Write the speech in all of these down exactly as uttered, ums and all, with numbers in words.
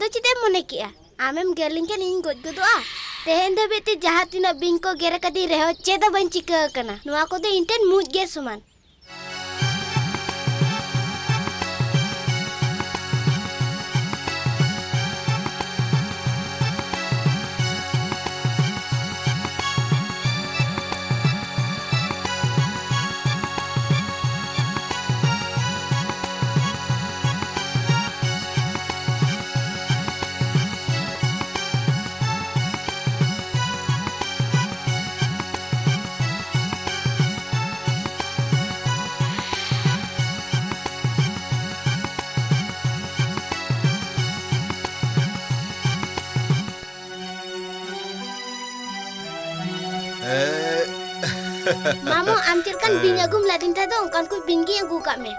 ᱫᱚ ᱪᱮᱫ ᱮᱢ ᱢᱚᱱᱮ ᱠᱮᱜᱼᱟ? ᱟᱢᱮᱢ ᱜᱮᱨ ᱞᱤᱧ ᱠᱷᱟᱱ ᱤᱧ ᱜᱚᱡ ᱜᱚᱫᱚᱜᱼᱟ? ᱛᱮᱦᱮᱧ ᱫᱷᱟᱹᱵᱤᱡ ᱛᱮ ᱡᱟᱦᱟᱸ ᱛᱤᱱᱟᱹᱜ ᱵᱤᱧ ᱠᱚ ᱜᱮᱨ ᱟᱠᱟᱫᱤᱧ ᱨᱮᱦᱚᱸ, ᱪᱮᱫ ᱦᱚᱸ ᱵᱟᱹᱧ ᱪᱤᱠᱟᱹ ᱟᱠᱟᱱᱟ᱾ ᱱᱚᱣᱟ ᱠᱚᱫᱚ ᱤᱧ ᱴᱷᱮᱱ ᱢᱩᱡ ᱜᱮ ᱥᱚᱢᱟᱱ᱾ ᱮ᱾ ᱢᱟᱢᱚ, ᱟᱢ ᱪᱮᱫ ᱞᱮᱠᱟᱱ ᱵᱤᱧ ᱟᱹᱜᱩᱢ ᱞᱟᱹᱭᱟᱫᱤᱧ ᱛᱟᱦᱮᱸ ᱫᱚ, ᱚᱱᱠᱟᱱ ᱠᱚ ᱵᱤᱧ ᱜᱤᱧ ᱟᱹᱜᱩ ᱟᱠᱟᱫ ᱢᱮ᱾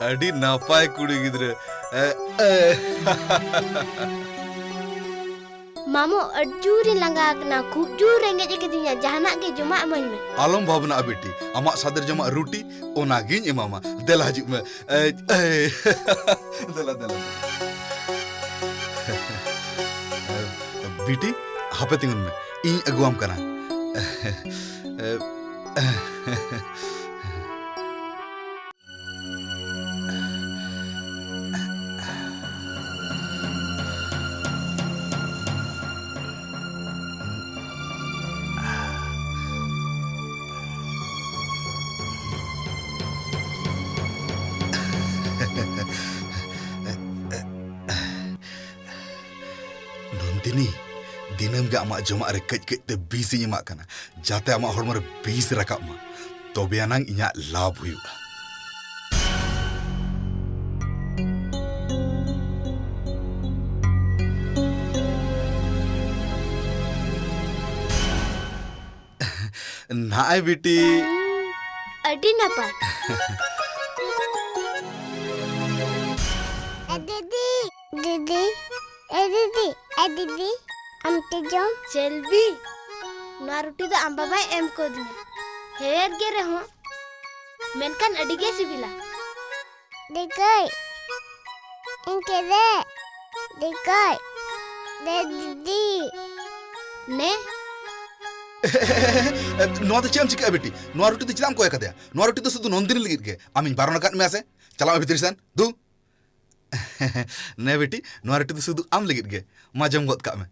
ᱟᱹᱰᱤ ᱱᱟᱯᱟᱭ ᱠᱩᱲᱤ ᱜᱤᱫᱽᱨᱟᱹ᱾ ᱮ, ᱮ᱾ ᱢᱟᱢᱚ, ᱟᱹᱰᱤ ᱡᱳᱨᱤᱧ ᱞᱟᱸᱜᱟ ᱟᱠᱟᱱᱟ, ᱠᱷᱩᱵ ᱡᱳᱨ ᱨᱮᱸᱜᱮᱡ ᱟᱠᱟᱫᱤᱧᱟ, ᱡᱟᱦᱟᱱᱟᱜ ᱜᱮ ᱡᱚᱢᱟᱜ ᱤᱢᱟᱹᱧ ᱢᱮ᱾ ᱟᱞᱚᱢ ᱵᱷᱟᱵᱽᱱᱟᱜᱼᱟ ᱵᱤᱴᱤ, ᱟᱢᱟᱜ ᱥᱟᱫᱮᱨ ᱡᱚᱢᱟᱜ ᱨᱩᱴᱤ, ᱚᱱᱟᱜᱤᱧ ᱮᱢᱟᱢᱟ᱾ ᱫᱮᱞᱟ ᱦᱤᱡᱩᱜ ᱢᱮ᱾ ᱮ, ᱮ᱾ ᱫᱮᱞᱟ, ᱫᱮᱞᱟ, ᱫᱮᱞᱟ᱾ ᱵᱤᱴᱤ, ᱦᱟᱯᱮ ᱛᱤᱸᱜᱩᱱ ᱢᱮ, ᱤᱧ ᱟᱹᱜᱩᱣᱟᱢ ᱠᱟᱱᱟ᱾ ᱱᱚᱱᱫᱤᱱᱤ, ᱫᱤᱱᱟᱹᱢ ᱜᱮ ᱟᱢᱟᱜ ᱡᱚᱢᱟᱜ ᱨᱮ ᱠᱟᱹᱡ ᱠᱟᱹᱡ ᱛᱮ ᱵᱤᱥ ᱤᱧ ᱮᱢᱟᱜ ᱠᱟᱱᱟ, ᱡᱟᱛᱮ ᱟᱢᱟᱜ ᱦᱚᱲᱢᱚ ᱨᱮ ᱵᱤᱥ ᱨᱟᱠᱟᱵ ᱢᱟ, ᱛᱚᱵᱮ ᱟᱱᱟᱝ ᱤᱧᱟᱜ ᱞᱟᱵᱷ ᱦᱩᱭᱩᱜᱼᱟ᱾ ᱱᱟᱭ ᱵᱤᱴᱤ᱾ ᱦᱩᱸ, ᱟᱹᱰᱤ ᱱᱟᱯᱟᱭ᱾ ᱮ ᱫᱤᱫᱤ, ᱫᱤᱫᱤ, ᱮ ᱫᱤᱫᱤ, ᱮ ᱫᱤᱫᱤ, ᱟᱢ ᱛᱮ ᱡᱚᱢ᱾ ᱪᱮᱞᱵᱤ, ᱱᱚᱣᱟ ᱨᱩᱴᱤ ᱫᱚ ᱟᱢ ᱵᱟᱵᱟᱭ ᱮᱢ ᱠᱟᱣᱫᱤᱧᱟ᱾ ᱦᱮᱣᱮᱨ ᱜᱮ ᱨᱮᱦᱚᱸ, ᱢᱮᱱᱠᱷᱟᱱ ᱟᱹᱰᱤ ᱜᱮ ᱥᱤᱵᱤᱞᱟ᱾ ᱫᱮᱠᱟᱹᱭ, ᱤᱧ ᱠᱮᱫᱮ, ᱰᱤᱠᱟᱭ᱾ ᱰᱮᱰᱤ᱾ ᱱᱮ᱾ ᱱᱚᱣᱟ ᱫᱚ ᱪᱮᱫ ᱮᱢ ᱪᱤᱠᱟᱹᱜᱼᱟ ᱵᱤᱴᱤ? ᱱᱚᱣᱟ ᱨᱩᱴᱤ ᱫᱚ ᱪᱮᱫᱟᱜ ᱮᱢ ᱠᱚᱭ ᱠᱟᱫᱮᱭᱟ? ᱱᱚᱣᱟ ᱨᱩᱴᱤ ᱫᱚ ᱥᱩᱫᱷᱩ ᱱᱚᱱᱫᱤᱱᱤ ᱞᱟᱹᱜᱤᱫ ᱜᱮ᱾ ᱟᱢᱤᱧ ᱵᱟᱨᱚᱱ ᱟᱠᱟᱫ ᱢᱮᱭᱟ ᱥᱮ? ᱪᱟᱞᱟᱜ ᱢᱮ ᱵᱷᱤᱛᱨᱤ ᱥᱮᱱ᱾ ᱫᱩ᱾ ᱱᱮ ᱵᱤᱴᱤ, ᱱᱚᱣᱟ ᱨᱩᱴᱤ ᱫᱚ ᱥᱩᱫᱷᱩ ᱟᱢ ᱞᱟᱹᱜᱤᱫ ᱜᱮ᱾ ᱢᱟ, ᱡᱚᱢ ᱜᱚᱫ ᱠᱟᱜ ᱢᱮ᱾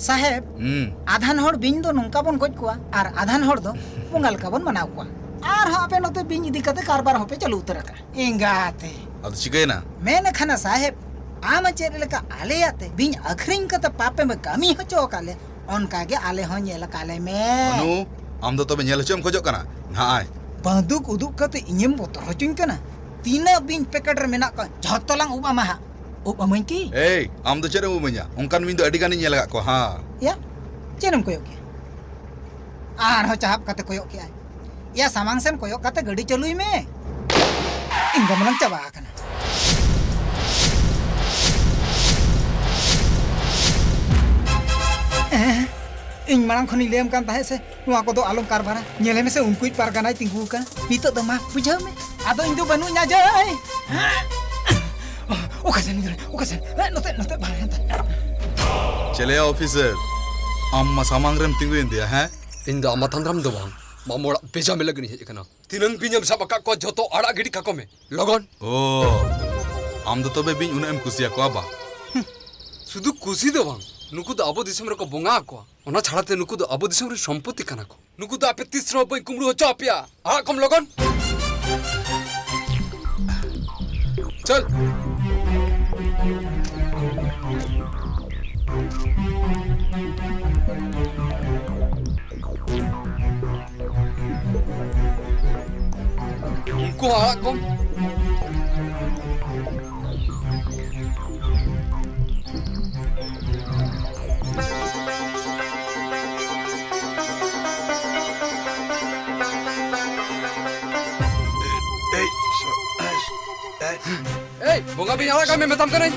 ᱥᱟᱦᱮᱵᱽ, ᱦᱩᱸ᱾ ᱟᱫᱷᱟᱱ ᱦᱚᱲ ᱵᱤᱧ ᱫᱚ ᱱᱚᱝᱠᱟ ᱵᱚᱱ ᱜᱚᱡ ᱠᱚᱣᱟ ᱟᱨ ᱟᱫᱷᱟᱱ ᱦᱚᱲ ᱫᱚ ᱵᱚᱸᱜᱟ ᱞᱮᱠᱟ ᱵᱚᱱ ᱢᱟᱱᱟᱣ ᱠᱚᱣᱟ᱾ ᱟᱨᱦᱚᱸ ᱟᱯᱮ ᱱᱚᱛᱮ ᱵᱤᱧ ᱤᱫᱤ ᱠᱟᱛᱮ ᱠᱟᱨᱵᱟᱨ ᱦᱚᱸᱯᱮ ᱪᱟᱹᱞᱩ ᱩᱛᱟᱹᱨ ᱟᱠᱟᱫᱼᱟ᱾ ᱮᱸᱜᱟᱛᱮ᱾ ᱟᱫᱚ ᱪᱤᱠᱟᱹᱭᱮᱱᱟ? ᱢᱮᱱ ᱠᱷᱟᱱᱟ ᱥᱟᱦᱮᱵᱽ, ᱟᱢ ᱪᱮᱫ ᱞᱮᱠᱟ ᱟᱞᱮᱭᱟᱜ ᱛᱮ ᱵᱤᱧ ᱟᱹᱠᱷᱨᱤᱧ ᱠᱟᱛᱮ ᱯᱟᱯᱮᱢ ᱠᱟᱹᱢᱤ ᱦᱚᱪᱚ ᱟᱠᱟᱫ ᱞᱮ, ᱚᱱᱠᱟ ᱜᱮ ᱟᱞᱮ ᱦᱚᱸ ᱧᱮᱞ ᱟᱠᱟᱫ ᱞᱮ ᱢᱮ᱾ ᱵᱟᱹᱱᱩ, ᱟᱢ ᱫᱚ ᱛᱚᱵᱮ ᱧᱮᱞ ᱦᱚᱪᱚᱢ ᱠᱷᱚᱡᱚᱜ ᱠᱟᱱᱟ? ᱱᱟᱜᱼᱟᱭ᱾ ᱵᱟᱹᱫᱩᱠ ᱩᱫᱩᱜ ᱠᱟᱛᱮ ᱤᱧᱮᱢ ᱵᱚᱛᱚᱨ ᱦᱚᱪᱚᱧ ᱠᱟᱱᱟ? ᱛᱤᱱᱟᱹᱜ ᱵᱤᱧ ᱯᱮᱠᱮᱴ ᱨᱮ ᱢᱮᱱᱟᱜ ᱠᱚᱣᱟ, ᱡᱷᱚᱛᱚ ᱞᱟᱝ ᱩᱵ ᱟᱢᱟ ᱦᱟᱸᱜ᱾ ᱩᱵ ᱟᱹᱢᱟᱹᱧ ᱠᱤ? ᱮᱭ, ᱟᱢ ᱫᱚ ᱪᱮᱫ ᱮᱢ ᱩᱵ ᱟᱹᱧᱟ? ᱚᱱᱠᱟᱱ ᱵᱤᱧ ᱫᱚ ᱟᱹᱰᱤ ᱜᱟᱱᱤᱧ ᱧᱮᱞ ᱟᱠᱟᱫ ᱠᱚᱣᱟ, ᱦᱟᱸ᱾ ᱭᱟ, ᱪᱮᱫ ᱮᱢ ᱠᱚᱭᱚᱜ ᱠᱮᱭᱟ? ᱟᱨᱦᱚᱸ ᱪᱟᱦᱟᱵ ᱠᱟᱛᱮ ᱠᱚᱭᱚᱜ ᱠᱮᱜᱼᱟᱭ᱾ ᱭᱟ, ᱥᱟᱢᱟᱝ ᱥᱮᱱ ᱠᱚᱭᱚᱜ ᱠᱟᱛᱮ ᱜᱟᱹᱰᱤ ᱪᱟᱹᱞᱩᱭ ᱢᱮ᱾ ᱤᱧ ᱫᱚ ᱢᱟᱱᱟᱧ ᱪᱟᱵᱟ ᱟᱠᱟᱱᱟ᱾ ᱮᱸ, ᱤᱧ ᱢᱟᱲᱟᱝ ᱠᱷᱚᱱᱤᱧ ᱞᱟᱹᱭᱟᱢ ᱠᱟᱱ ᱛᱟᱦᱮᱸᱫ ᱥᱮ, ᱱᱚᱣᱟ ᱠᱚᱫᱚ ᱟᱞᱚᱢ ᱠᱟᱨᱵᱟᱨᱟ᱾ ᱧᱮᱞᱮ ᱢᱮᱥᱮ, ᱩᱱᱠᱩᱭᱤᱡ ᱯᱟᱨᱜᱟᱱᱟᱭ ᱛᱤᱸᱜᱩ ᱟᱠᱟᱱᱟ᱾ ᱱᱤᱛᱚᱜ ᱫᱚ ᱢᱟ ᱵᱩᱡᱷᱟᱹᱣ ᱢᱮ᱾ ᱟᱫᱚ ᱤᱧ ᱫᱚ ᱵᱟᱹᱱᱩᱧᱟ ᱡᱟᱭ᱾ ᱚᱠᱟ ᱥᱮᱱ ᱤᱧ ᱫᱚ? ᱚᱠᱟ ᱥᱮᱱ? ᱦᱮᱸ, ᱱᱚᱛᱮ, ᱱᱚᱛᱮ, ᱵᱟᱝ, ᱱᱚᱛᱮ᱾ ᱪᱮᱞᱮᱭᱟ ᱚᱯᱷᱤᱥᱟᱨ, ᱟᱢ ᱢᱟ ᱥᱟᱢᱟᱝ ᱨᱮᱢ ᱛᱤᱸᱜᱩᱭᱮᱱ ᱛᱮᱭᱟ, ᱦᱮᱸ? ᱤᱧ ᱫᱚ ᱟᱢ ᱢᱟᱛᱟᱱ ᱨᱟᱢ ᱫᱚ ᱵᱟᱝ, ᱢᱟᱢᱚ ᱚᱲᱟᱜ ᱵᱮᱡᱟᱢᱮ ᱞᱟᱹᱜᱤᱫ ᱤᱧ ᱦᱮᱡ ᱟᱠᱟᱱᱟ᱾ ᱛᱤᱱᱟᱹᱝ ᱵᱤᱧ ᱮᱢ ᱥᱟᱵ ᱟᱠᱟᱫ ᱠᱚᱣᱟ, ᱡᱷᱚᱛᱚ ᱟᱲᱟᱜ ᱜᱤᱰᱤ ᱠᱟᱠᱚ ᱢᱮ, ᱞᱚᱜᱚᱱ᱾ ᱚ, ᱟᱢ ᱫᱚ ᱛᱚᱵᱮ ᱵᱤᱧ ᱩᱱᱟᱹᱜ ᱮᱢ ᱠᱩᱥᱤᱭᱟᱠᱚᱣᱟ ᱵᱟ? ᱦᱩᱸ, ᱥᱩᱫᱷᱩ ᱠᱩᱥᱤ ᱫᱚ ᱵᱟᱝ, ᱱᱩᱠᱩ ᱫᱚ ᱟᱵᱚ ᱫᱤᱥᱚᱢ ᱨᱮᱠᱚ ᱵᱚᱸᱜᱟ ᱟᱠᱚᱣᱟ᱾ ᱚᱱᱟ ᱪᱷᱟᱲᱟ ᱛᱮ ᱱᱩᱠᱩ ᱫᱚ ᱟᱵᱚ ᱫᱤᱥᱚᱢ ᱨᱮᱱ ᱥᱚᱢᱯᱚᱛᱤ ᱠᱟᱱᱟ ᱠᱚ᱾ ᱱᱩᱠᱩ ᱫᱚ ᱟᱯᱮ ᱛᱤᱥ ᱨᱮᱦᱚᱸ ᱵᱟᱹᱧ ᱠᱩᱢᱵᱽᱲᱩ ᱦᱚᱪᱚ ᱟᱯᱮᱭᱟ᱾ ᱟᱲᱟᱜ ᱠᱚᱢ ᱞᱚᱜᱚᱱ᱾ ᱪᱚᱞ᱾ ᱩᱱᱠᱩ ᱦᱚᱸ ᱟᱲᱟᱜ ᱠᱚᱢ᱾ ᱟᱹᱵᱤᱱ ᱟᱲᱟᱜ ᱠᱟᱜ ᱢᱮ, ᱢᱮᱛᱟᱢ ᱠᱟᱹᱱᱟᱹᱧ᱾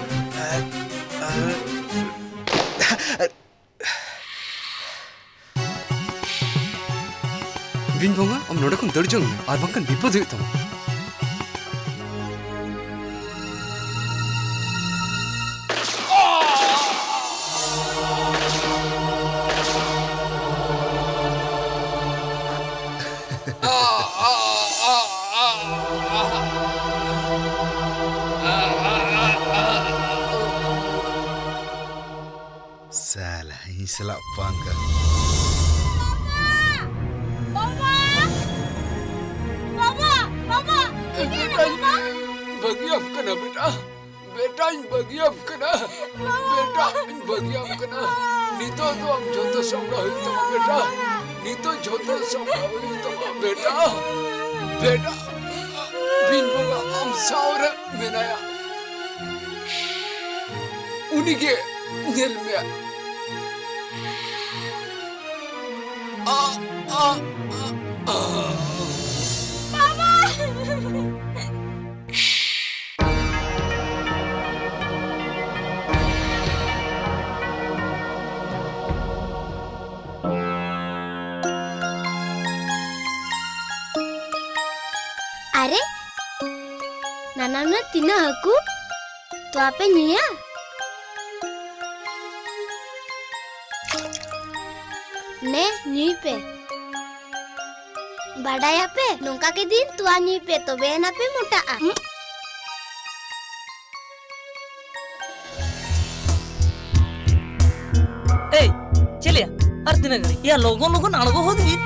ᱵᱤᱧ ᱵᱚᱸᱜᱟ, ᱟᱢ ᱱᱚᱰᱮ ᱠᱷᱚᱱ ᱫᱟᱹᱲ ᱡᱚᱝ ᱢᱮ, ᱟᱨ ᱵᱟᱝᱠᱷᱟᱱ ᱵᱤᱯᱚᱫ ᱦᱩᱭᱩᱜ ᱛᱟᱢᱟ᱾ ᱥᱟᱞᱟ, ᱤᱧ ᱥᱟᱞᱟᱜ ᱯᱟᱝᱜᱟ᱾ ᱵᱟᱵᱟ! ᱵᱟᱵᱟ! ᱵᱟᱵᱟ! ᱵᱟᱵᱟ! ᱵᱟᱹᱜᱤᱭᱟᱢ ᱠᱟᱱᱟ ᱵᱮᱴᱟ᱾ ᱵᱮᱴᱟᱧ ᱵᱟᱹᱜᱤᱭᱟᱢ ᱠᱟᱱᱟ᱾ ᱵᱮᱴᱟᱧ ᱵᱟᱹᱜᱤᱭᱟᱢ ᱠᱟᱱᱟ᱾ ᱱᱤᱛᱚᱜ ᱫᱚ ᱟᱢ ᱡᱷᱚᱛᱚ ᱥᱟᱢᱵᱲᱟᱣ ᱦᱩᱭᱩᱜ ᱛᱟᱢᱟ ᱵᱮᱴᱟ᱾ ᱱᱤᱛᱚᱜ ᱡᱷᱚᱛᱚ ᱥᱟᱢᱵᱲᱟᱣ ᱦᱩᱭᱩᱜ ᱛᱟᱢᱟ ᱵᱮᱴᱟ᱾ ᱵᱮᱴᱟ, ᱵᱤᱧ ᱵᱚᱸᱜᱟ ᱟᱢ ᱥᱟᱶ ᱨᱮ ᱢᱮᱱᱟᱭᱟ᱾ ᱩᱱᱤᱜᱮ ᱧᱮᱞ ᱢᱮᱭᱟ᱾ ᱟ, ᱟ, ᱟ, ᱟ᱾ ᱵᱟᱵᱟ! ᱟᱨᱮ, ᱱᱟᱱᱟ ᱦᱩᱱᱟᱹᱨ ᱛᱤᱱᱟᱹᱜ ᱦᱟᱹᱠᱩ, ᱛᱚᱣᱟ ᱯᱮ ᱧᱩᱭᱟ? ᱱᱮ, ᱧᱩᱭ ᱯᱮ᱾ ᱵᱟᱰᱟᱭᱟᱯᱮ, ᱱᱚᱝᱠᱟ ᱜᱮ ᱫᱤᱱ ᱛᱚᱣᱟ ᱧᱩᱭ ᱯᱮ, ᱛᱚᱵᱮ ᱟᱱᱟ ᱯᱮ ᱢᱚᱴᱟᱜᱼᱟ᱾ ᱦᱩᱸ? ᱮᱭ, ᱪᱮᱫ ᱞᱮᱭᱟ? ᱟᱨ ᱛᱤᱱᱟᱹᱜ ᱜᱷᱟᱹᱲᱤᱡ? ᱭᱟ, ᱞᱚᱜᱚᱱ ᱞᱚᱜᱚᱱ ᱟᱬᱜᱚ ᱦᱚᱫ ᱦᱩᱭᱩᱜ᱾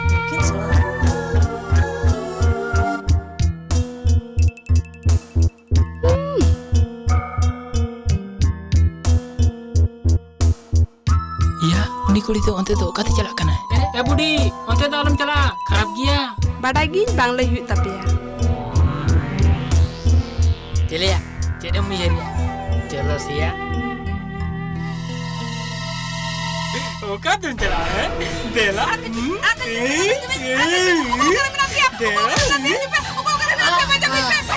ᱭᱟ, ᱩᱱᱤ ᱠᱩᱲᱤ ᱫᱚ ᱚᱱᱛᱮ ᱫᱚ ᱚᱠᱟᱛᱮ ᱪᱟᱞᱟᱜ ᱠᱟᱱᱟᱭ? ᱮ, ᱮ ᱵᱩᱰᱤ, ᱚᱱᱛᱮ ᱫᱚ ᱟᱞᱚᱢ ᱪᱟᱞᱟᱜᱼᱟ, ᱠᱷᱟᱨᱟᱯ ᱜᱮᱭᱟ᱾ ᱵᱟᱰᱟᱭ ᱜᱤᱭᱟᱹᱧ, ᱵᱟᱝ ᱞᱟᱹᱭ ᱦᱩᱭᱩᱜ ᱛᱟᱯᱮᱭᱟ᱾ ᱪᱮᱞᱮᱭᱟ, ᱪᱮᱫ ᱮᱢ ᱩᱭᱦᱟᱹᱨᱮᱜᱼᱟ? ᱪᱚᱞᱚ ᱥᱮᱭᱟ᱾ ᱚᱠᱟ ᱛᱮᱢ ᱪᱟᱞᱟᱜᱼᱟ, ᱦᱮᱸ? ᱫᱮᱞᱟ᱾ ᱦᱩᱸ? ᱫᱮᱞᱟ᱾ ᱦᱩᱸ? ᱚᱠᱟ ᱨᱮ ᱢᱮᱱᱟᱜ ᱯᱮᱭᱟ? ᱚᱠᱟ ᱨᱮ ᱢᱮᱱᱟᱜ ᱯᱮᱭᱟ? ᱵᱟᱧᱪᱟᱣ ᱠᱟᱹᱧ ᱯᱮ᱾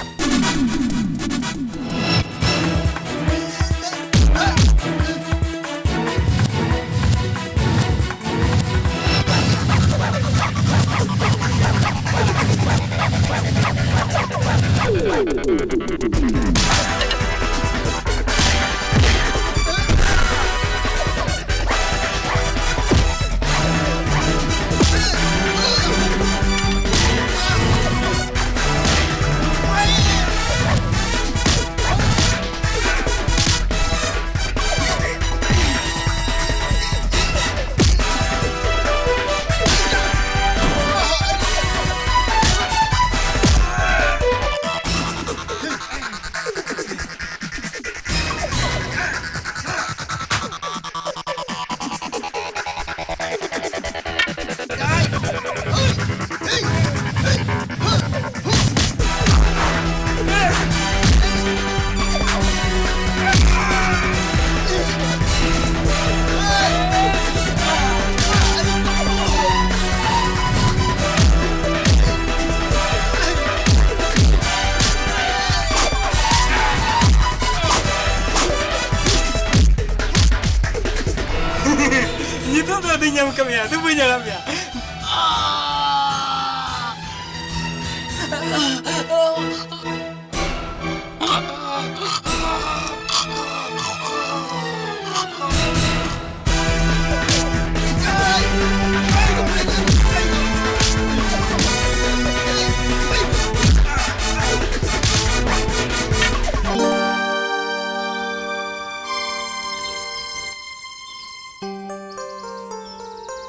ᱟᱫᱚ ᱟᱹᱫᱤᱧ ᱧᱟᱢ ᱠᱟᱜ ᱢᱮᱭᱟ, ᱟᱫᱚ ᱵᱟᱹᱧ ᱟᱲᱟᱜ ᱢᱮᱭᱟ᱾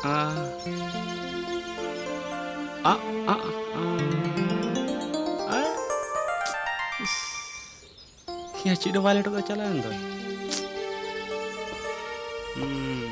ᱟ, ᱟ, ᱟ, ᱟ, ᱟ᱾ ᱤᱥ᱾ ᱭᱟ, ᱪᱮᱫ ᱦᱚᱸ ᱵᱟᱭ ᱞᱮᱴᱚᱜ ᱫᱚ, ᱪᱟᱞᱟᱣᱮᱱ ᱫᱚ᱾ ᱦᱩᱸ᱾